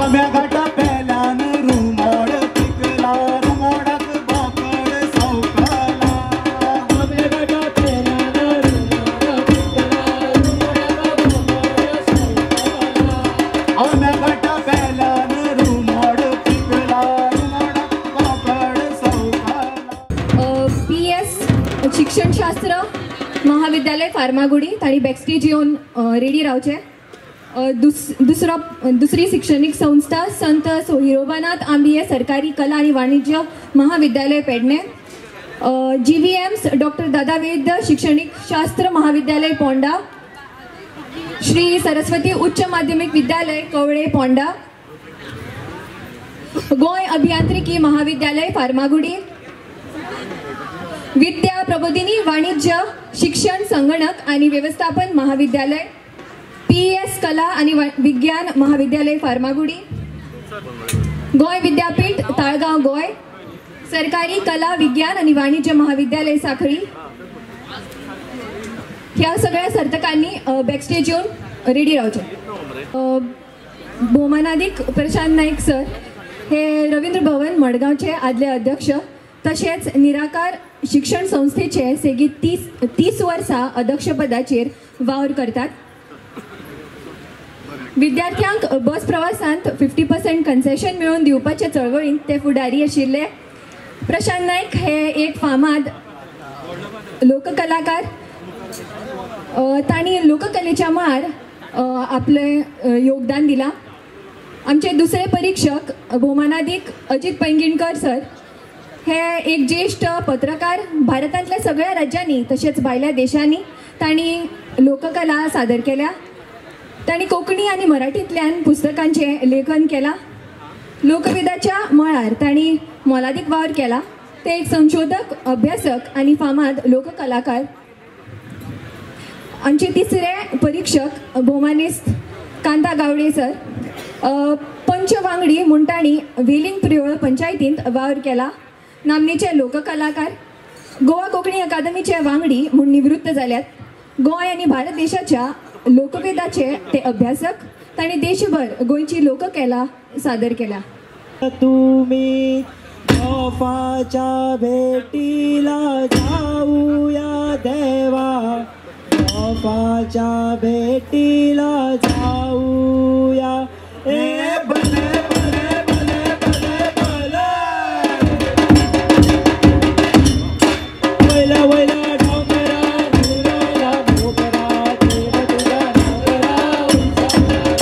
आम्या घाटा पेल्यान रुमोड पिकला रुमोडाक बोकड सवकला. आम्या घाटा पेल्यान रुमोड पिकला रुमोडाक बोकड सवकला. आम्या घाटा पेल्यान रुमोड पिकला रुमोडाक बोकड सवकला. पी एस शिक्षणशास्त्र महाविद्यालय फार्मागुडी तांणी बॅकस्टेज येवन रेडी रावचे. दुसरो दुसरी शिक्षणीक संस्था संत सोहिरोबानाथ आंबिये सरकारी कला आनी वाणिज्य महाविद्यालय Pedne. GVMS Doctor Dada Vaidya शिक्षणीक शास्त्र महाविद्यालय पोंडा. श्री सरस्वती उच्च माध्यमिक विद्यालय कवळे पोंडा. गोंय अभियांत्रिकी महाविद्यालय फार्मागुडी. विद्या प्रबोधिनी वाणिज्य शिक्षण संगणक आणि व्यवस्थापन महाविद्यालय. पीएस कला आणि विज्ञान महाविद्यालय फार्मागुडी. गोंय विद्यापीठ ताळगांव गोंय. सरकारी कला विज्ञान आणि वाणिज्य महाविद्यालय साखळी. ह्या सगळ्या सर्तकांनी बॅकस्टेज येवन रेडी रावचे. भोवमानादीक प्रशांत नाईक सर हे रवींद्र भवन मडगांवचे आदले अध्यक्ष तशेंच निराकार शिक्षण संस्थेचे सेगीत 30 वर्सां अध्यक्षपदाचेर वावर करतात. विद्यार्थ्यांक बस प्रवासांत 50% कन्सेशन मेळोवन दिवपाचे चळवळींत ते फुडारी आशिल्ले. प्रशांत नाईक हे एक फामाद लोककलाकार. तांणी लोककलेच्या मळार आपलें योगदान दिलां. आमचे दुसरे परीक्षक भोवमानादीक अजित पैंगीणकर सर हे एक ज्येष्ठ पत्रकार. भारतांतल्या सगळ्या राज्यांनी तशेंच भायल्या देशांनी तांणी लोककला सादर केल्या. तांणी कोंकणी आनी मराठींतल्यान पुस्तकांचें लेखन केलां. लोकवेदाच्या मळार तांणी मोलादीक वावर केला. ते एक संशोधक, अभ्यासक आनी फामाद लोककलाकार. आमचे तिसरे परीक्षक भोवमानेस्त कांता गावडे सर पंच वांगडी म्हूण तांणी वेलिंग प्रियोळ पंचायतींत वावर केला. नामनेचे लोककलाकार. गोवा कोंकणी अकादमीचे वांगडी म्हूण निवृत्त जाल्यात. गोंय आनी भारत देशाच्या लोकवेदाचे ते अभ्यासक. तांणी देशभर गोंयची लोककला सादर केल्या. तुम्ही तोफाच्या भेटीला जाऊया देवा, तोफाच्या भेटीला जाऊया. ए भले भले भले भले भले वैला वैला डोंगरा नुराला मोगरा देव तुझ्या नगरा उंचावला.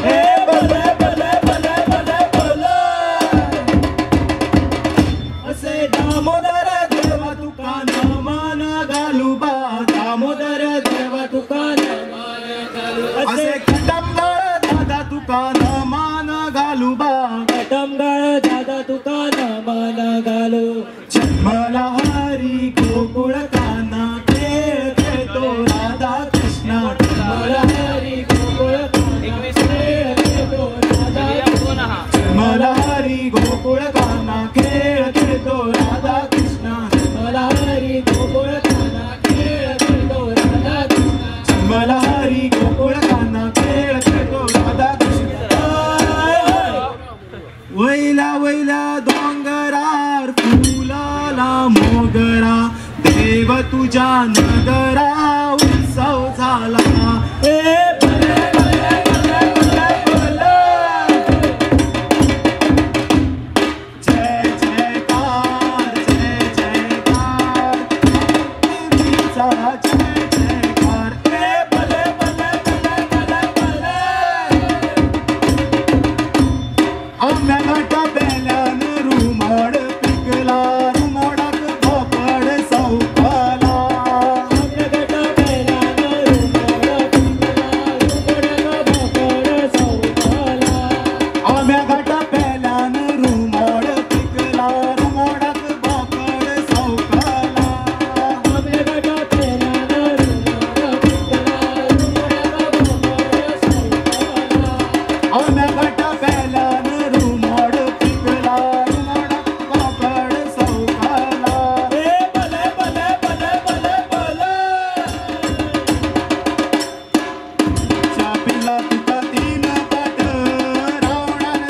ए भले भले भले भले भले असे दामोदर देवा तुका नमन घालू बा, दामोदर देवा तुका नमन घालू. असे कटमगाळ दादा तुका नमन घालू बा, कटमगाळ दादा तुका नमन घालू. जन्मला हरी गोकुळ काना खेळ खेळतो राधा कृष्ण. जन्मला हरी गोकुळ काना खेळ खेळतो राधा कृष्ण. जन्मला हरी गोकुळ काना खेळ खेळतो राधा कृष्ण. जन्मला हरी गोकुळ काना खेळ खेळतो राधा कृष्ण. जन्मला हरी गोकुळ काना खेळ खेळतो राधा कृष्ण. वैला वैला डोंगरार फुलाला मोगरा देव तुझ्या नगरा उत्सव झाला. ए भले भले भले भले भले जय जयकार जय जयकार देवीचा जय जयकार. ए भले भले भले भले भले आम्या घाटा पेल्यान रुमोड पिकला रुमोडाक भोपड सवकला. आम्या घाटा पेल्यान रुमोड पिकला रुमोडाक भोपड सवकला. आम्या घाटा पेल्यान रुमोड पिकला रुमोडाक भोपड सवकला. आम्या घाटा पेल्यान रुमोड पिकला रुमोडाक भोपड सवकला. आम्या घाटा पेल्यान रुमोड पिकला रुमोडाक भोपड सवकला. ए भले भले भले भले भले चापिला तुका तीन पाट रावणान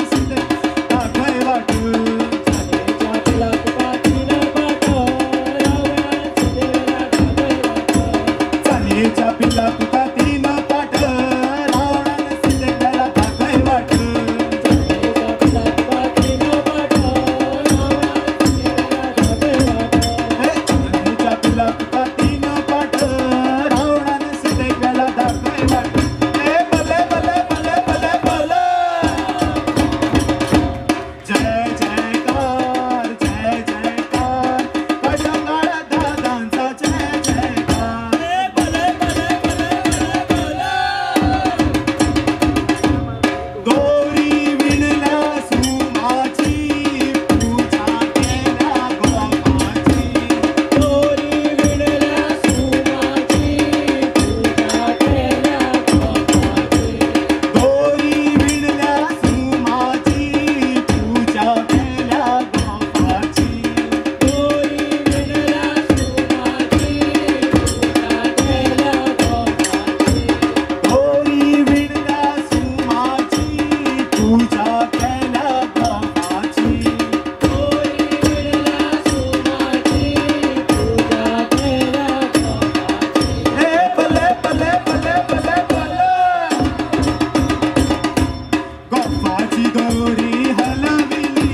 दोरी हलविली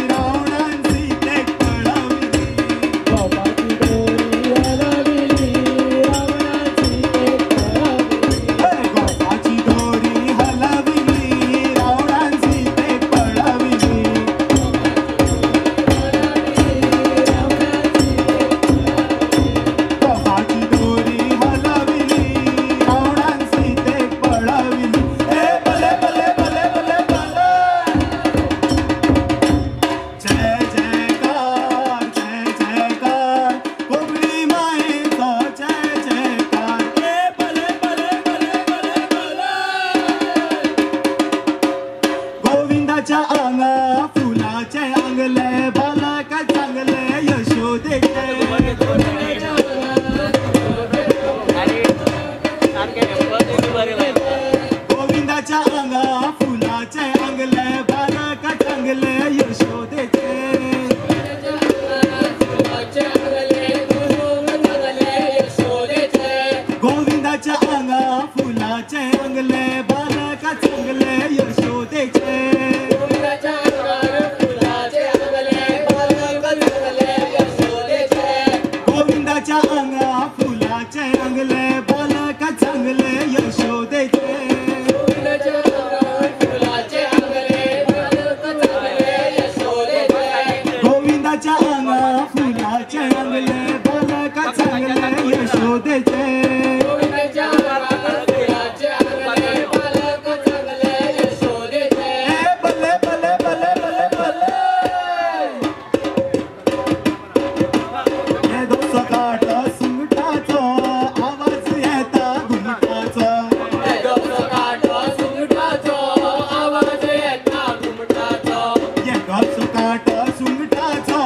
रावणान सीतेक पळविली. गोपाची दोरी हलविली रावणान सीतेक पळविली. गोपाची दोरी हलविली रावणान सीतेक पळविली. गोपाची दोरी हलविली रावणान सीतेक पळविली. ए बले बले बले बले बले. जय जयकार जय जयकार कोंकणी मायेचो जय जयकार. ए बले बले बले बले बले. गोविंदाच्या आंगा फुलाचे आंगले बालक चांगले यशोदेचे. गोविंदाच्या आंगा फुलाचे आंगले बालक चांगले यशोदेचे. गोविंदाच्या आंगा फुलाचे आंगले बालक चांगले यशोदेचे. गोविंदाच्या आंगा फुलाचे आंगले बालक चांगले यशोदेचे. गोविंदाच्या आंगा फुलाचे आंगले बालक चांगले यशोदेचे. ए बले बले बले बले बले. येदोसो कांटो सुंगटाचो आवाज येता घुमटाचो. येदोसो कांटो सुंगटाचो आवाज येता घुमटाचो. येदोसो कांटो सुंगटाचो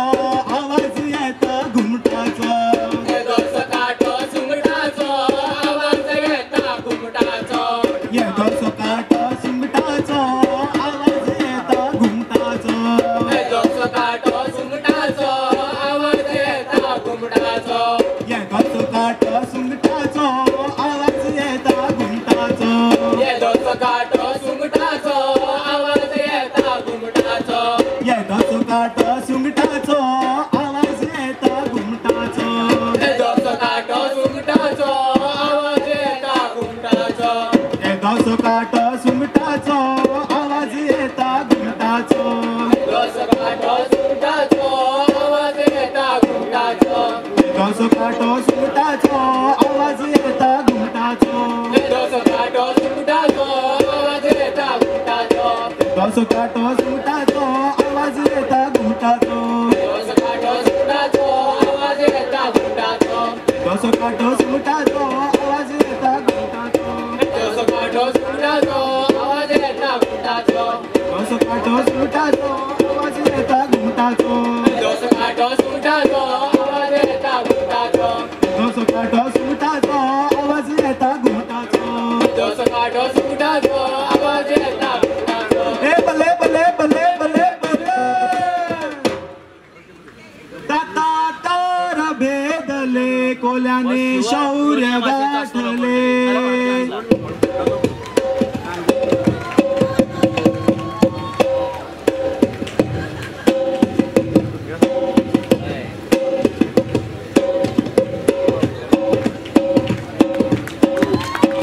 आवाज येता घुमटाचो. येदोसो कांटो सुंगटाचो आवाज येता घुमटाचो. येदोसो कांटो सुंगटाचो आवाज येता घुमटाचो. येदोसो कांटो सुंगटाचो आवाज येता घुमटाचो. येदोसो कांटो सुंगटाचो आवाज येता घुमटाचो. येदोसो कांटो सुंगटाचो आवाज येता घुमटाचो. येदोसो कांटो सुंगटाचो आवाज येता घुमटाचो. येदोसो कांटो सुंगटाचो आवाज येता घुमटाचो. येदोसो कांटो सुंगटाचो आवाज येता घुमटाचो. येदोसो कांटो सुंगटाचो आवाज येता घुमटाचो. येदोसो कांटो सुंगटाचो आवाज येता घुमटाचो. येदोसो कांटो सुंगटाचो आवाज येता घुमटाचो. येदोसो कांटो सुंगटाचो आवाज येता घुमटाचो. येदोसो कांटो सुंगटाचो आवाज येता घुमटाचो. येदोसो कांटो सुंगटाचो आवाज येता घुमटाचो. येदोसो कांटो सुंगटाचो आवाज येता घुमटाचो. येदोसो कांटो सुंगटाचो आवाज येता घुमटाचो. येदोसो कांटो सुंगटाचो आवाज येता घुमटाचो. येदोसो कांटो सुंगटाचो आवाज येता घुमटाचो. येदोसो कांटो सुंगटाचो आवाज येता घुमटाचो. ए बले बले बले बले बले. दाता तार भेदले कोल्याने शौर्य गाठले.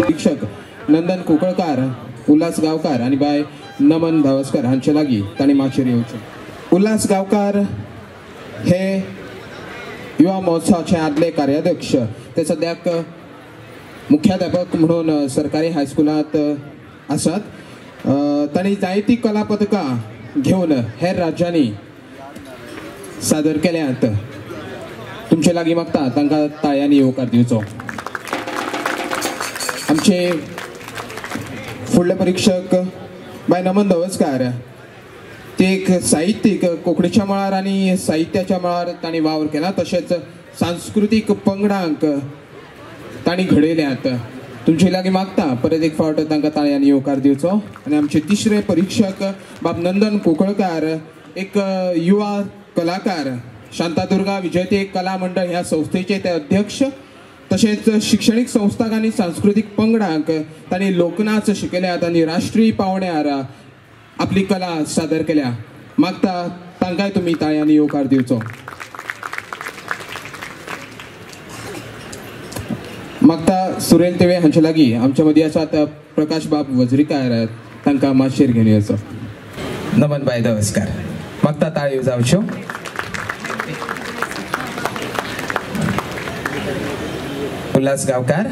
शिक्षक नंदन कुंकळकार, उल्हास गांवकार आनी बाय नमन धावस्कर हांचे लागीं तांणी माचयेर येवचें. उल्हास गांवकार हे युवा महोत्सवाचे आदले कार्याध्यक्ष, ते सद्याक मुख्याध्यापक म्हणून सरकारी हायस्कुलांत आसात. तांणी जायतीं कला पदकां घेवन हेर राज्यांनी सादर केल्यात. तुमचे लागीं मागता तांकां ताळयांनी येवकार दिवचो. आमचे फुडले परिक्षक बाय नमन धवस्कार, ते एक साहित्यीक, कोंकणीच्या मळार आनी साहित्याच्या मळार तांणी वावर केला, तशेंच सांस्कृतीक पंगडांक तांणी घडयल्यात. तुमचे लागीं मागता परत एक फावट तांकां ताळयांनी येवकार दिवचो. आनी आमचे तिसरे परिक्षक बाब नंदन कुंकळकार, एक युवा कलाकार, शांतादुर्गा विजयते कला मंडळ ह्या संस्थेचे ते अध्यक्ष, तशेंच शिक्षणीक संस्थांक आनी सांस्कृतीक पंगडांक तांणी लोकनाच शिकयल्यात आनी राष्ट्रीय पावंड्यार आपली कला सादर केल्या. मागता तांकांय तुमी ताळयांनी येवकार दिवचो. मागता सुरेल तेवे हांचे लागीं आमच्या मदीं आसात प्रकाश बाब वजरीकार, तांकां मातशेर घेवन येवचो. नमन बाय नमस्कार. मागता ताळयो जावच्यो. उल्हास गांवकार,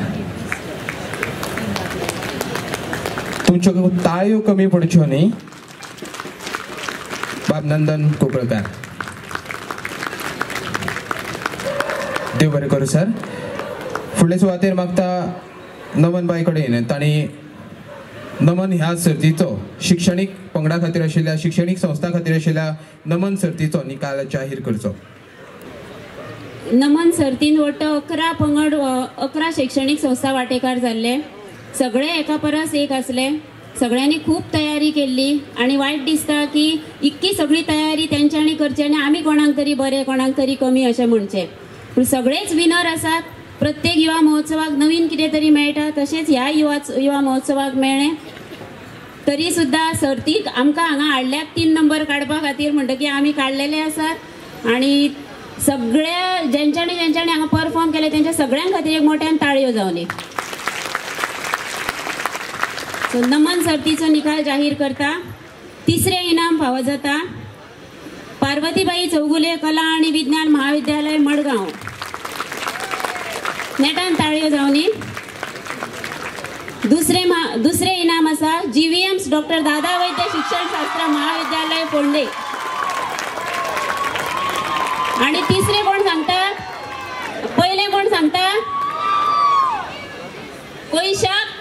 तुमच्यो ताळयो कमी पडच्यो न्ही. बाब नंदन कोपळकार, देव बरें करूं सर. फुडले सुवातेर मागता नमन बाय कडेन तांणी नमन ह्या सर्तीचो शिक्षणीक पंगडा खातीर आशिल्ल्या शिक्षणीक संस्था खातीर आशिल्ल्या नमन सर्तीचो निकाल जाहीर करचो. नमन सर्तीन वट्ट 11 पंगड 11 शैक्षणीक संस्था वांटेकार जाल्ले. सगळे एका परस एक आसले. सगळ्यांनी खूब तयारी केल्ली आनी वायट दिसता की इतकी सगळी तयारी तेंच्यांनी करची आनी आमी कोणाक तरी बरें कोणाक तरी कमी अशें म्हणचें. पूण सगळेच विनर आसात. प्रत्येक युवा महोत्सवाक नवीन कितें तरी मेळटा, तशेंच ह्या युवा महोत्सवाक मेळ्ळें. तरी सुद्दां सर्तीक आमकां हांगा हाडल्यात 3 नंबर काडपा खातीर, म्हणटकीर आमी काडलेले आसात. आनी सगळ्या जेंच्यांनी जेंच्यांनी हांगा परफॉर्म केले तेंच्या सगळ्यां खातीर एक मोठ्यान ताळयो जावनी. सो नमन सर्तीचो निकाल जाहीर करता. तिसरें इनाम फावो जाता पार्वतीबाई चौगुले कला आनी विज्ञान महाविद्यालय मडगांव. नेटान ताळयो जावनी. दुसरें इनाम आसा GVMS doctor Dada Vaidya शिक्षण शास्त्र महाविद्यालय फोंडे. आणि तिसरे कोण सांगता? पहिले कोण सांगता? कोई शक?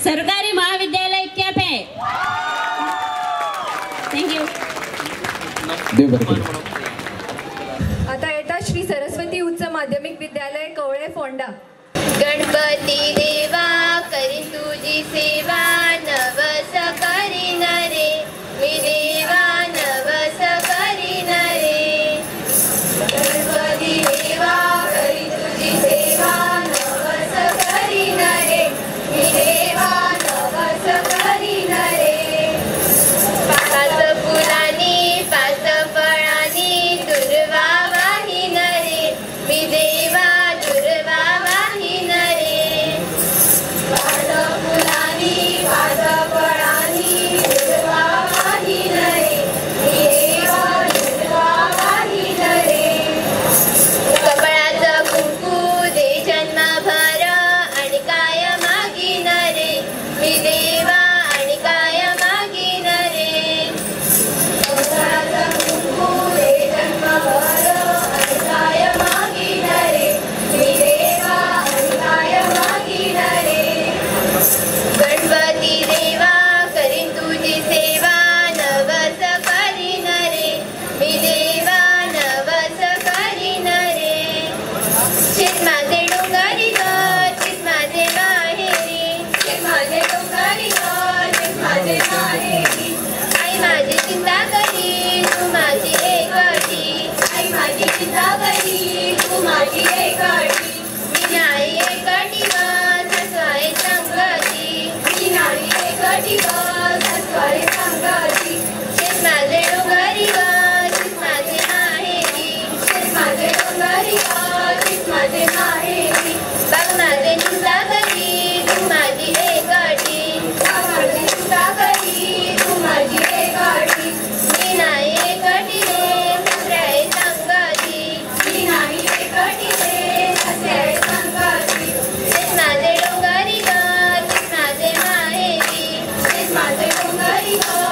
सरकारी महाविद्यालय केपें. Thank you. आता येता श्री सरस्वती उच्च माध्यमिक विद्यालय कवळे फोंडा. गणपती देवा करीन तुझी सेवा, नवस करीन रे मी देवा, नवस करीन रे. गणपती देवा करीन तुझी सेवा, नवस करीन रे मी देवा, नवस करीन रे. 5 फुलांनी 5 फळांनी दुर्वा वाहीन रे मी देवा, दुर्वा वाहीन रे. 5 फुलांनी 5 फळांनी दुर्वा वाहीन रे मी देवा, दुर्वा वाहीन रे. कपाळाचं कुंकू दे जन्मभर आणि काय मागीन रे मी देवा, आणि काय मागीन रे. कपाळाचं कुंकू दे जन्मभर आणि काय मागीन रे मी देवा, आणि काय मागीन रे. गणपती देवा करीन तुझी सेवा, नवस करीन रे मी देवा, नवस करीन रे. शेत माझे डोंगरी ग, चित माझे माहेरी, शेत माझे डोंगरी ग, चित माझे माहेरी. आई माझी चिंता करी तू माझी एकटी, आई माझी चिंता करी तू माझी एकटी. मी नाही एकटी ग, सासू आहे संगती, मी नाही एकटी ग, सासू आहे संगती. शेत माझे डोंगरी ग, चित माझे माहेरी, शेत माझे डोंगरी ग, चित माझे माहेरी. बाग माझे चिंता करी तू माझी एकटी, बाग माझी चिंता करी तू माझी एकटी. मी नाही एकटी रे, सासरे आहे संगती, मी नाही एकटी रे, सासरे आहे संगती. शेत माझे डोंगरी ग, चित माझे माहेरी, शेत माझे डोंगरी ग,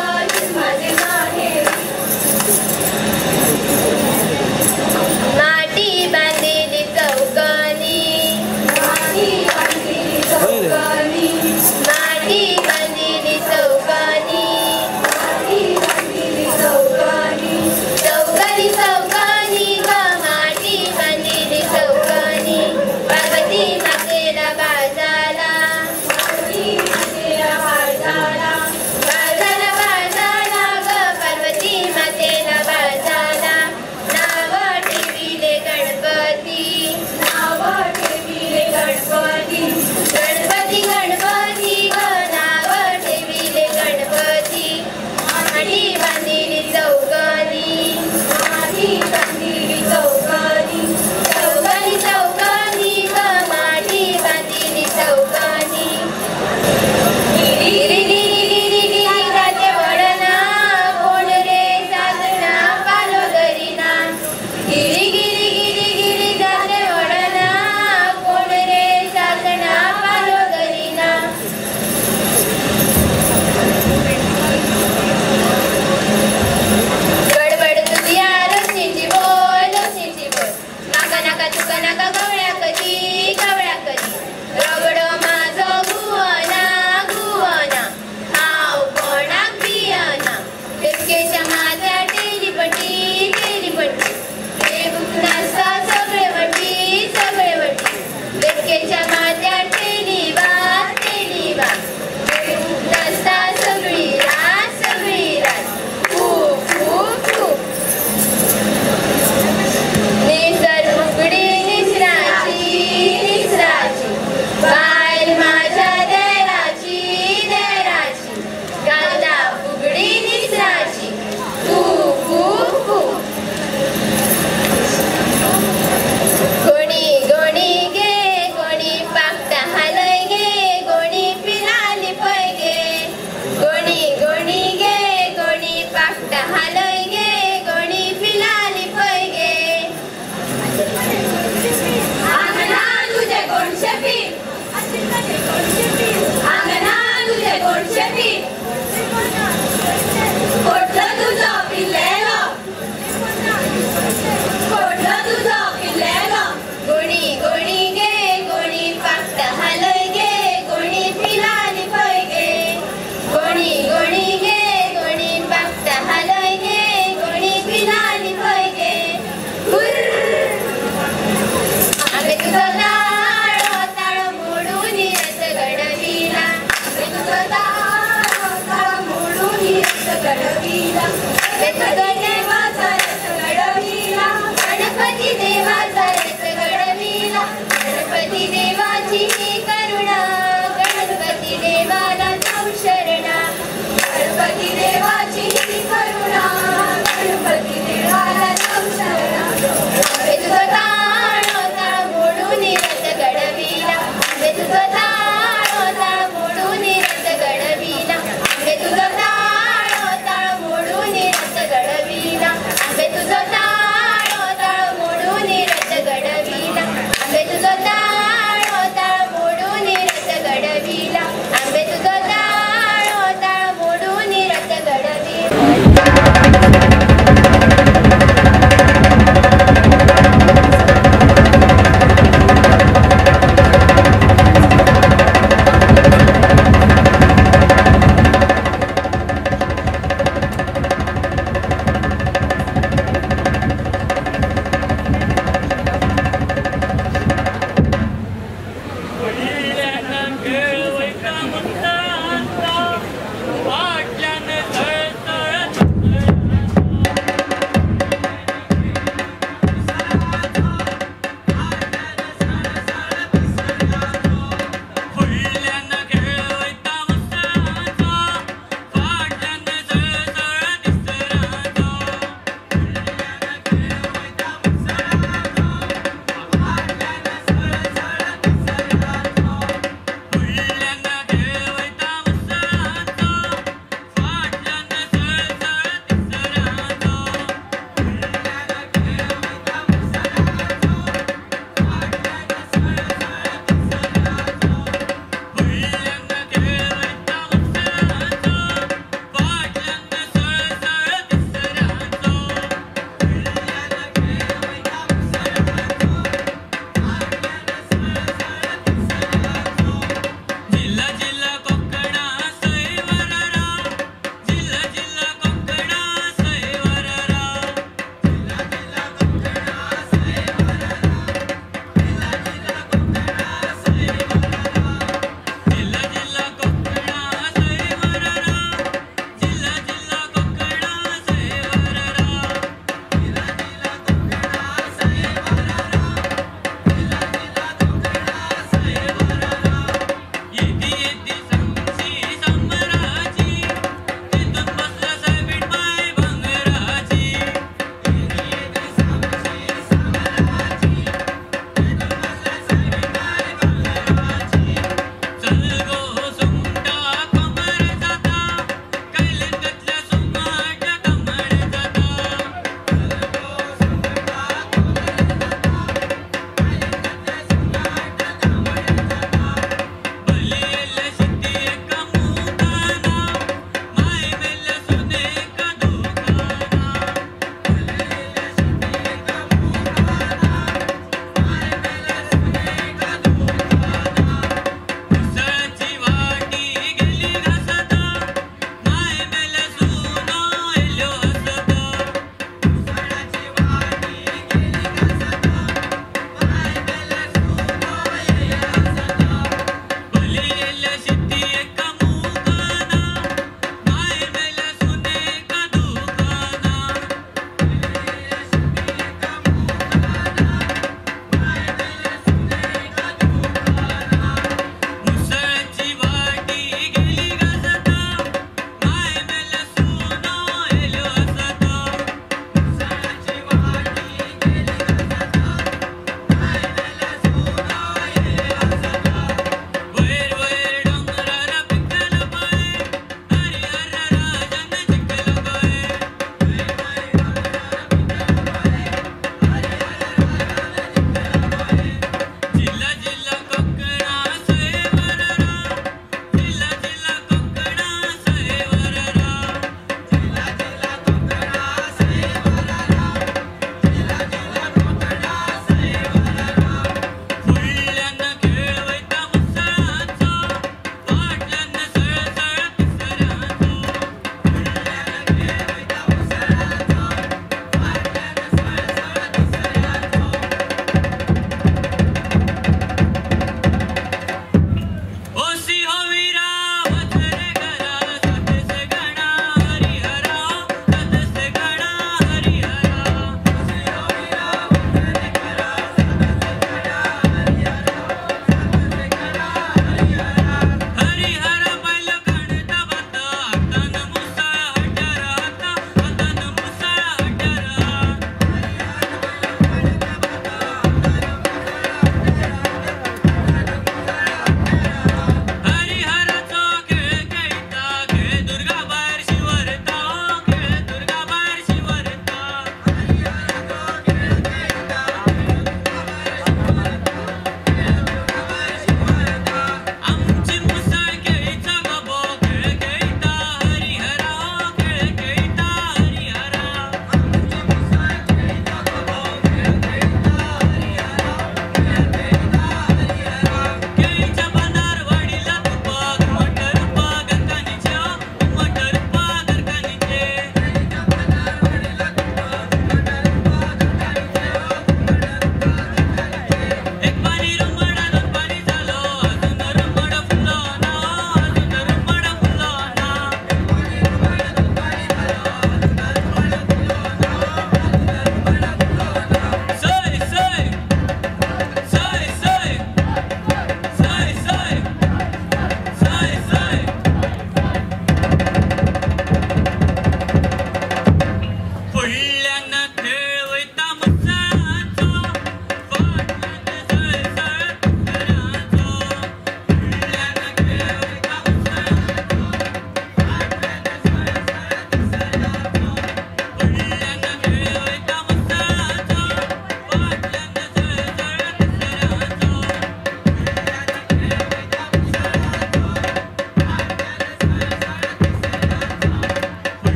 गणपती देवाची ही करुणा, गणपती देवाला जाऊ शरणा. आंबे तुझं ताळो ताळ मोडून रथ घडविला, आंबे तुझं ताळो ताळ मोडून रथ घडविला, आंबे तुझं ताळो ताळ मोडून रथ घडविला, आंबे तुझं ताळो ताळ मोडून रथ घडविला, आंबे तुझं ताळो ताळ मोडून रथ घडविला, आंबे तुझं ताळो ताळ मोडून रथ घडविला.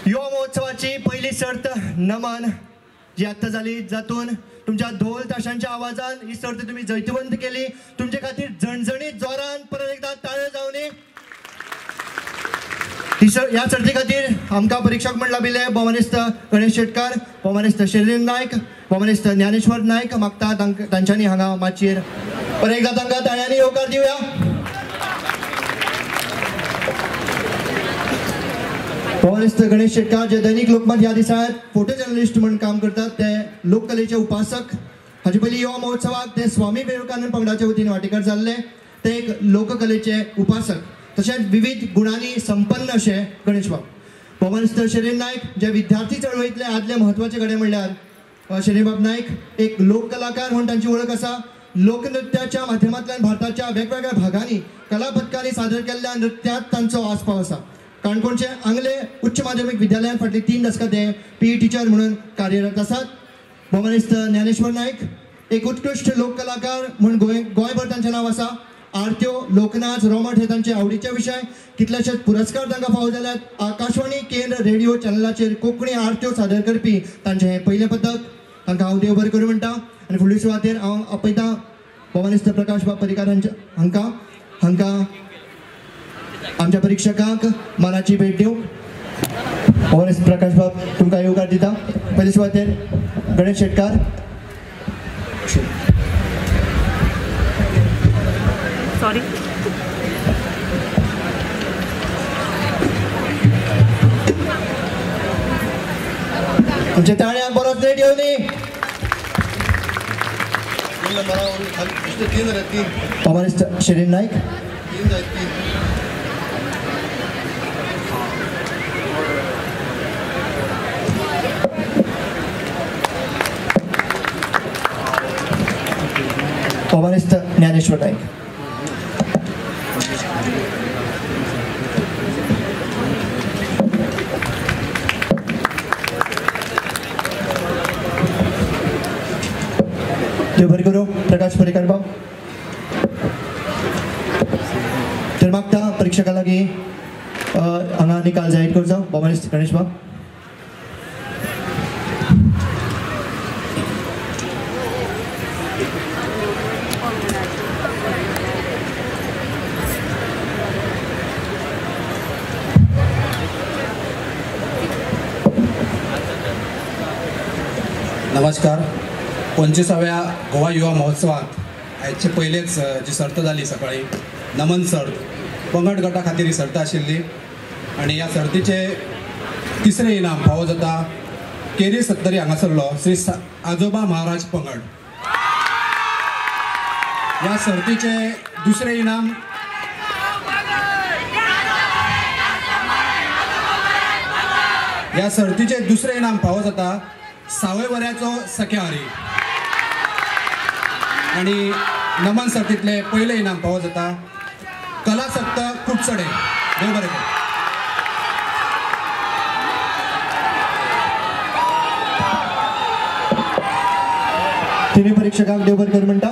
युवा महोत्सवाची पहिली सर्त नमन जी आत्तां जाली, जातून तुमच्या ढोल ताशांच्या आवाजान ही सर्त तुम्ही जैतिवंत केली. तुमचे खातीर झणझणीत जोरान परत एकदा ताळयो जावनी. ह्या सर्ती खातीर आमकां परिक्षक म्हण लाभिल्ले भोवमानेस्त गणेश शेटकार, भोवमानेस्त शरीन नायक, भोवमानेस्त ज्ञानेश्वर नायक. मागता तांच्यांनी हांगा माचयेर परत एकदा तांकां ताळयांनी येवकार दिवया. भोवमानेस्त गणेश शेटकार जे दैनिक लोकमत ह्या दिसाळ्यांत फोटो जर्नलिस्ट म्हूण काम करतात, ते लोककलेचे उपासक. हाचे पयलीं युवा महोत्सवाक ते स्वामी विवेकानंद पंगडाच्या वतीन वांटेकार जाल्ले. ते एक लोककलेचे उपासक तशेंच विविध गुणांनी संपन्न अशे गणेश बाब. भोवमानेस्त शरीन नायक जे विद्यार्थी चळवळींतले आदले म्हत्वाचे गडे म्हणल्यार शरीनबाब नायक एक लोककलाकार म्हूण तांची वळख आसा. लोकनृत्याच्या माध्यमांतल्यान भारताच्या वेगवेगळ्या भागांनी कला पथकांनी सादर केल्ल्या नृत्यांत तांचो आस्पाव आसा. काणकोणचे आंगले उच्च माध्यमीक विद्यालयांत फाटली 3 दसकां ते पीई टिचर म्हणून कार्यरत आसात. भोवमानेस्त ज्ञानेश्वर नायक एक उत्कृश्ट लोककलाकार म्हूण गोंयभर तांचें नांव आसा. आरत्यो, लोकनाच, रोमट हे तांचे आवडीचे विशय. कितलेशेच पुरस्कार तांकां फावो जाल्यात. आकाशवाणी केंद्र रेडिओ चॅनलाचेर कोंकणी आरत्यो सादर करपी तांचें हें पयलें पथक. तांकां हांव देव बरें करूं म्हणटा. आनी फुडली सुवातेर हांव आपयतां भोवमानेस्त प्रकाश बाब पर्रीकार हांकां हांकां आमच्या परिक्षकांक मानाची भेट दिवंक. भोवमानेस्त प्रकाश बाब तुमकां येवकार दिता. पयले सुवातेर गणेश शेटकार. सॉरी. तुमच्या ताळ्यांक बरोच नेट येवनी. भोवमानेस्त शरीन नायक. भोवमानेस्त ज्ञानेश्वर नायक. देव बरें करूं प्रकाश पर्रीकार बाब. तर मागता परिक्षका लागीं हांगा निकाल जाहीर करचो. भोवमानेस्त गणेश बाब. नमस्कार. 25व्या गोवा युवा महोत्सवात आयचे पयलेच जी सर्त जाली सकाळी नमन सर्त, पंगड गटा खातीर ही सर्त आशिल्ली आनी ह्या सर्तीचे तिसरें इनाम फावो जाता केरी सत्तरी हांगासरलो श्री आजोबा महाराज पंगड. ह्या सर्तीचे दुसरें इनाम फावो जाता सावयवऱ्याचो सख्याहरी आनी नमन सर्तींतलें पयलें इनाम फावो जाता कलासक्त खुपसडे. देव बरें करूं. तिन्ही परीक्षकांक देव बरें करूं म्हणटा.